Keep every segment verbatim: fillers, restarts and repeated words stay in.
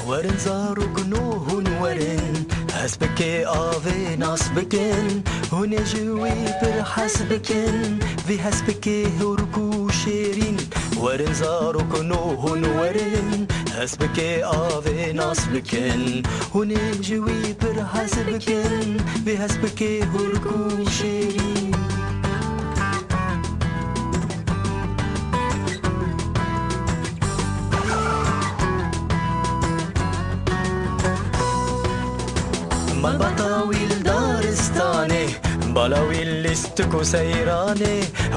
Werin zarokno hûn werin, hespikê avê nas bikin, hûn ê ji wî pir hez bikin, vî hespikê hûrk û şêrîn. Werin zarokno hûn werin, hespikê avê nas bikin, hûn ê ji wî pir hez bikin, vî hespikê hûrk û şêrîn. Malbata wî li daristanê, bala wî lîstik û seyranê,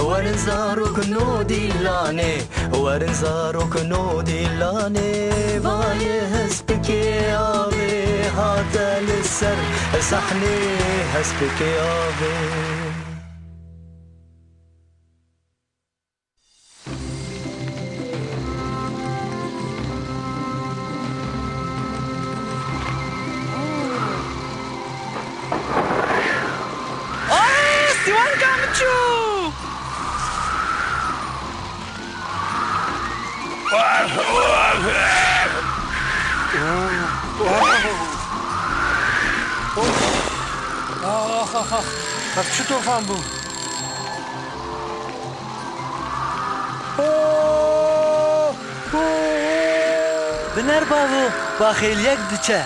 werin zarokno dîlanê, werin zarokno dîlanê, vayê hespikê avê hate li ser sahnê, hespikê avê. Aa, sîwanka min çû! Ev çi tofan bû? Biner bavo, baxêliyek diçe.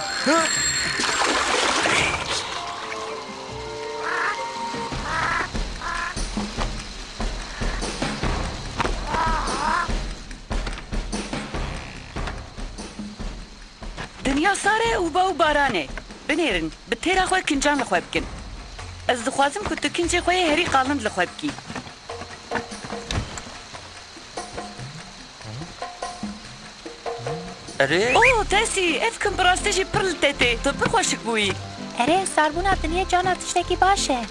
Dinya sar e û ba û baran e. Binêrin, bi têra xwe kincan li xwe bikin. Ez dixwazim ku tu kincê xwe yê herî qalin li xwe bikî. Erê? Oh, Tesî, ev kum bi rastî jî pir li te tê. Tu pir xweşik bûyî. Erê, sarbûna dinyê carna tiştekî baş e.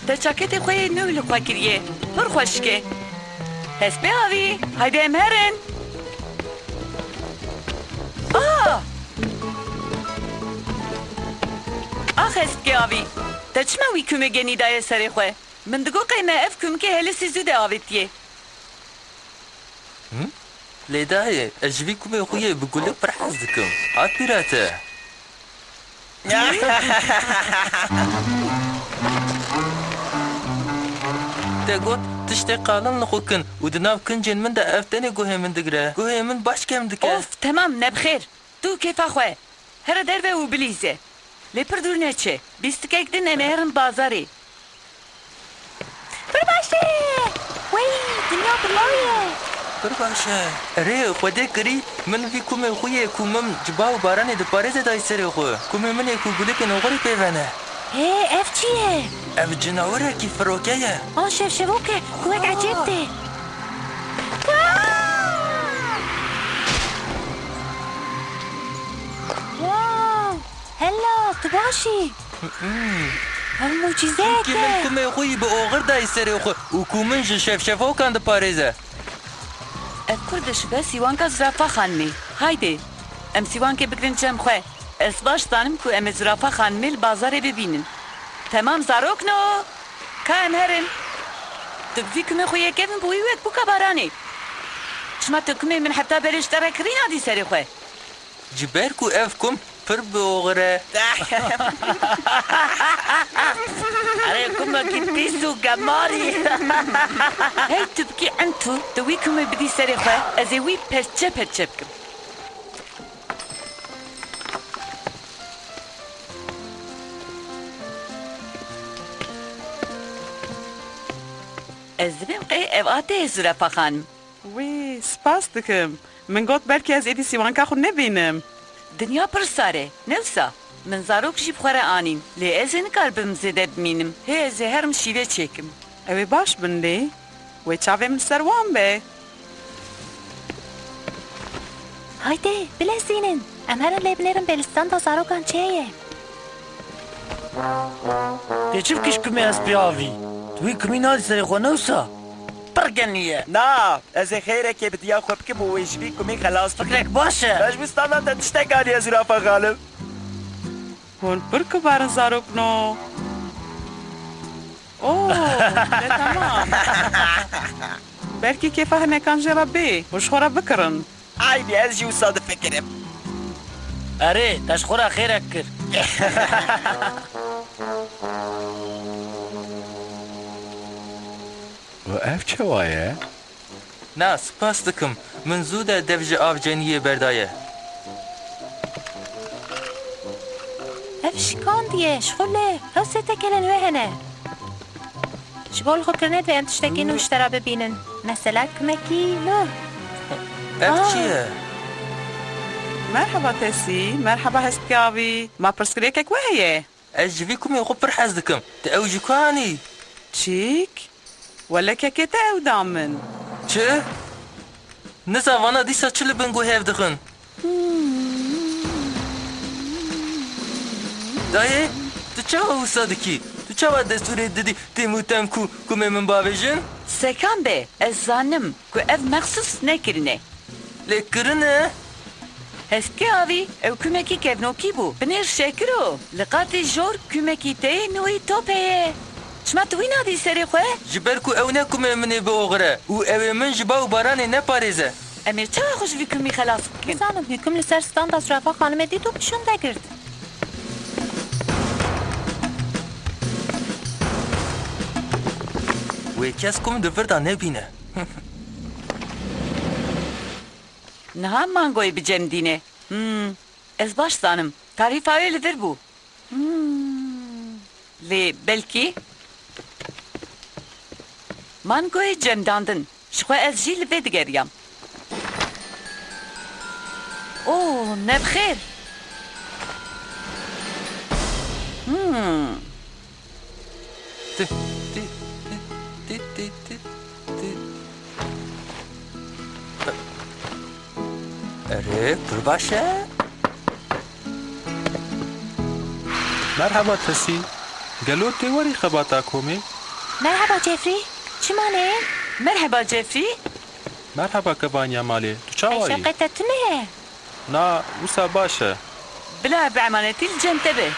Te çaketê xwe yê nû li xwe kiriye. Pir xweşik e. Hespê avî, haydi em herin. Ah! Ax hespkê avî, te çima wî kumê genî daye serê xwe? Min digot qey me ev kumkê helisî zû de avêtiye. Lê dayê, ez ji vî kumê xwe yê bi gulik pir hez dikim. Hat bîra te? Te got, tiştê qalin li xwe kin û di nav kincên min de ev tenê guhê min digire. Guhê min baş kêm dike. Of, temam, nebixêr. Tu kêfa xwe. Here derve û bilîze. Lê pir dûr neçe. Bîstikek din em ê herin bazarê. Pir baş e! Wey, dinya bi law ye! Pir baş e. Erê, Xwedê kirî, min vî kumê xwe yê ku min ji ba û baranê diparêze dayî serê xwe. Kumê min ê ku gulikên oxirî pê ve ne. Hê, ev çi ye? Ev cinawerekî firoke ye. A, şevşevok e, ku wek ecêb tê. Wow! Hela, tu baş î? Ev mucîzeyek e. Çimkî min kumê xwe yî bi oxir dayî serê xwe û ku min ji şevşevokan diparêze. Ev kur dişibe sîwanka Zirafa Xanimê. Haydê, em sîwankê bigirin cem xwe. Ez baş zanim ku em ê Zirafa Xanimê li bazarê bibînin. Temam zarokno! Ka em herin. Tu bi vî kumê xwe yê kevin bûyî wek bûka baranê. Çima tu kumê min heta berê ji te re kirî nadî serê xwe? Ji ber ku ev kum pir bi oxir e. Erê, kumekî pîs û gemarî. Hey tu bikî entû, tu wî kumê bidî serê xwe, ez ê wî perçe perçe bikim. Ez dibêm qey ev a te ye Zurafa xanim. Wî, spas dikim. Min got belkî ez êdî sîwanka xwe nebînim. Dinya pir sar e, ne wisa? Min zarok jî bi xwe re anîn, lê ez ê nikaribim zêde bimînim. Hê ez ê herim şîve çêkim. Ew ê baş bin lê. Wê çavê min ser wan be. Haydi, bilezînin. Em herin lê binêrin bê li stenda zarokan çi heye. Tê çi bikî ji kumê hespê avî? Tu wî kumî nadî serê xwe ne wisa? Pir genî ye. Na, ez ê xêrekê bi diya xwe bikim û wê ji vî kumî xelas bikim. Fikrek baş e. Ez ji wî standa te tiştek aniye Zurafa xanim. Hûn pir kibar in zarokno. Oh, ne tamam. Belkî kêfa hinekan jê re bê. Hûn ji xwe re bikirin. Aynî ez jî wisa difikirim. Erê, te ji xwe re xêrek kir. Û ev çawa ye? Na, spas dikim. Min zû de dev ji avceniyê berdaye. Ev şikandiye, ji xwe lê. Ew sê tekelên wê hene. Ji bo lixwekirinê divê em tiştekî nû ji te re bibînin. Mesela kumekî nû. Ev Ah. çi ye? Merheba Tesî, merheba hespikê avî. Ma pirsgirêkek we heye? Ez ji vî kumê xwe pir hez dikim. Tu ew ji ku anî? Çîk? Wele kekê te ew da min. Çi? Niza vana dîsa çi li bin guhê hev dixin? Dayê, tu çawa wisa dikî? Tu çawa destûrê didî têm û tem ku kumê min bavêjin? Sekan be, ez zanim ku ev mexsûs nekirine. Lê kirine. Hespikê avî, ew kumekî kevnokî bû. Binêr şekiro. Li qatê jor kumekî teyê nûî top heye. Çima tu wî nadî serê xwe? Ji ber ku ew ne kumê min ê bioxire û ew ê min ji ba û baranê neparêze. Em ê çawa xwe ji vî kumî xelas bikin? Nizanim, hûkum li ser standa Zurafa Xanimê dît û bi şûnde girt. Wê kes kum di vir de nebîne. Niha mangoyê bi cem dîne. Hmm, ez baş zanim. Tarîfa wê li vir bû. Hmm. Lê belkî mangoyê cemdandin. Ji xwe ez jî li vê digeriyam. Oh, ne bi xêr. Hmm. Ti, ti, ti, ti, ti, ti, ti. Erê, pir baş e. Merheba Tesî. Gelo tê werî xebata komê? Merheba Cefrî. Çima ne? Merheba Cefrî. Merheba kevaniya malê. Tu çawa yî? Şewqê te tune ye. Na, wisa baş e. Bila ev emanetî li cem te be.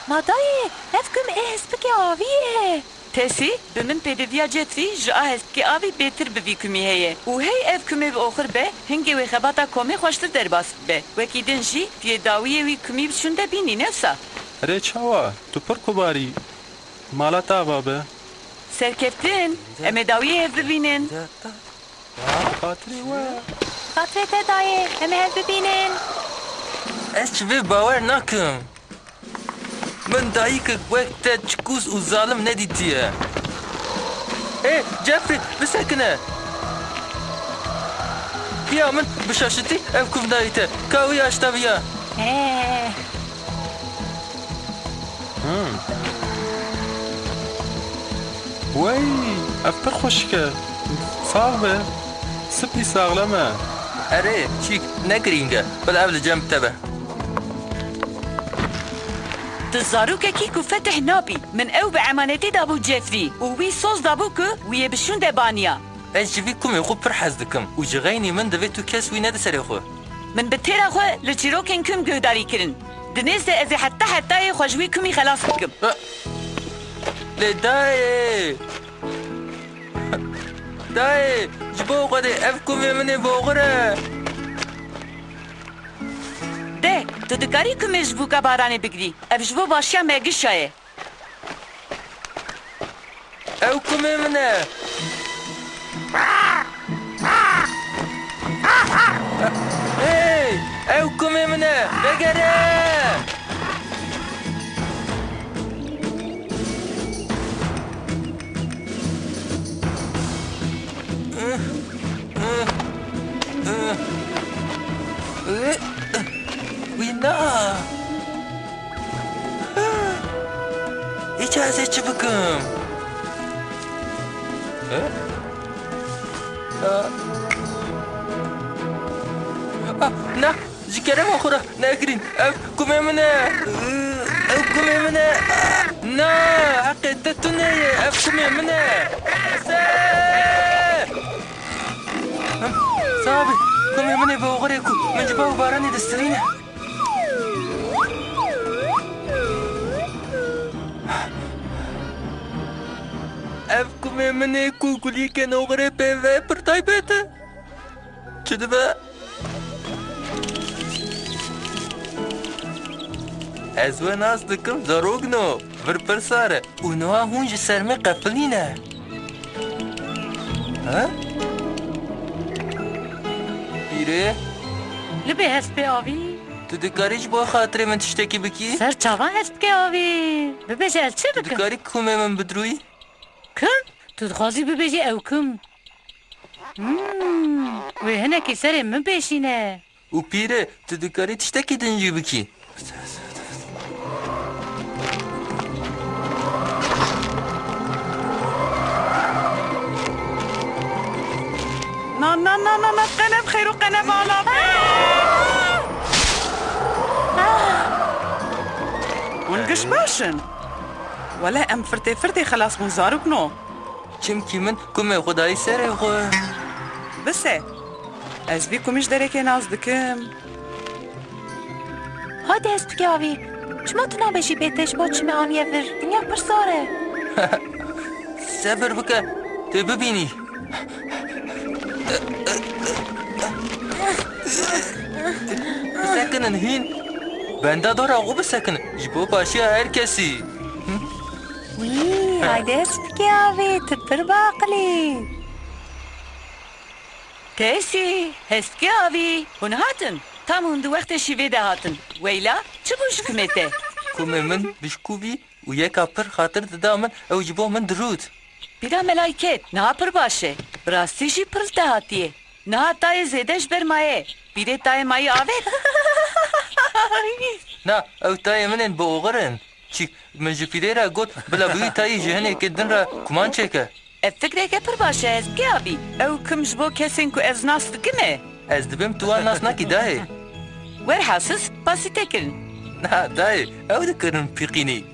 Ma dayê, ev kum ê hespikê avî ye. Tesî, bi min pêdiviya Cefrî ji a hespikê avî bêtir bi vî kumî heye û hey ev kumê bi oxir be, hingê wê xebata komê xweştir derbas bibe. Wekî din jî tu yê dawiyê wî kumî bi şûnde bînî, ne wisa? Erê çawa? Tu pir kubar î. Mala te ava be. Serkeftin, em ê dawiyê hev bibînin. Xatirê we. Xatirê te dayê, em ê hev bibînin. Ez ji vê bawer nakim. Min dayikek wek te çikûs û zalim nedîtiye. Ê, Jeffrey, bisekine. Piya min bi şaşitî ev kum dayî te. Ka wî aştaviya. Ê. Hmm. Wey, ev pir xweşik e. Sax be. Spî saxlem e. Erê, çîk, ne girîng e. Bila ev li cem te be. Tu zarokekî ku fetih nabî. Min ew bi emanetî dabû Cefrî û wî soz dabû ku wî yê bi şûnde baniya. Ez ji vî kumê xwe pir hez dikim û ji xeynî min divê tu kes wî nede serê xwe. Min bi têra xwe li çîrokên kum guhdarî kirin. Di nêz de ez ê heta hetayê xwe ji wî kumî xelas bikim. Lê dayê! Dayê, ji bo Xwedê ev kumê min ê boxir e. De, tu dikarî kumê ji bûka baranê bigirî. Ev ji bo başiya me gişa ye. Ew kumê min e. Hey, ew kumê min e. Vegere! Wî na. Îca ez ê çi bikim? He? Ha? Ah, na, ji kerema xwe re nekirîn. Ev kumê min e. Ev kumê min e. Na, heqê te tune ye. Ev kumê min e. Ese! Sabî, kumê min ê bi oxirê ku min ji ba û baranê distirîne. Ev kumê min ê ku kulîlkên oxirê pê ve pir taybet e. Çi dibe? Ez we nas dikim, zarokno. Vir pirsar e. Û niha hûn ji ser min qefilîne. Ha? Pîrê? Libê hespê avî. Tu dikarî ji bo xatirê min tiştekî bikî? Ser çavan hespikê avî. Bibêje ez çi bikim? Tu dikarî kumê min bidrûyî? Kim? Tu dixwazî bibêjî ew kim? Hmm, wê hinekî serê min pêşîne. Û pîrê, tu dikarî tiştekî din jî bikî. Na, na, na, na, na, qene bi xêr û qene bi ala be. Hûn giş baş in? Wele em firtê firtê xelas bûn zarokno. Çimkî min kumê xwe dayî serê xwe. Bise. Ez vî kumî ji derekê nas dikim. Haydi hespikê avî. Çima tu nabêjî bê te ji bo çi me aniye vir? Dinya pir sar e. Sebir bike, tê bibînî. Bisekinin hîn. Benda dora xwe bisekinin. Ji bo başiya her kesî. Wî, haydi hespikê avî, tu pir baqilî. Kesî, hespikê avî, hûn hatin. Tam hûn di wextê şîvê de hatin. Weyla, çi bû ji kumê te? Kumê min bişkûbî û yeka pir xatir dida min, ew ji bo min dirût. Pîra Melayket, niha pir baş e. Bi rastî jî pir li te hatiye. Niha tayê zêde ji ber maye. Pîrê tayê mayî avêt. Na, ew tayê min ên bi oxir in. Çi, min ji pîrê re got, bila bi wî tayî ji hinekê din re kuman çêke. Ev fikreke pir baş e, hespikê avî. Ew kim ji bo kesên ku ez nas dikim e. Ez dibêm tu wan nas nakî dayê. Werhasil, spasî te kirin. Na, dayê, ew dikirin pîqînî.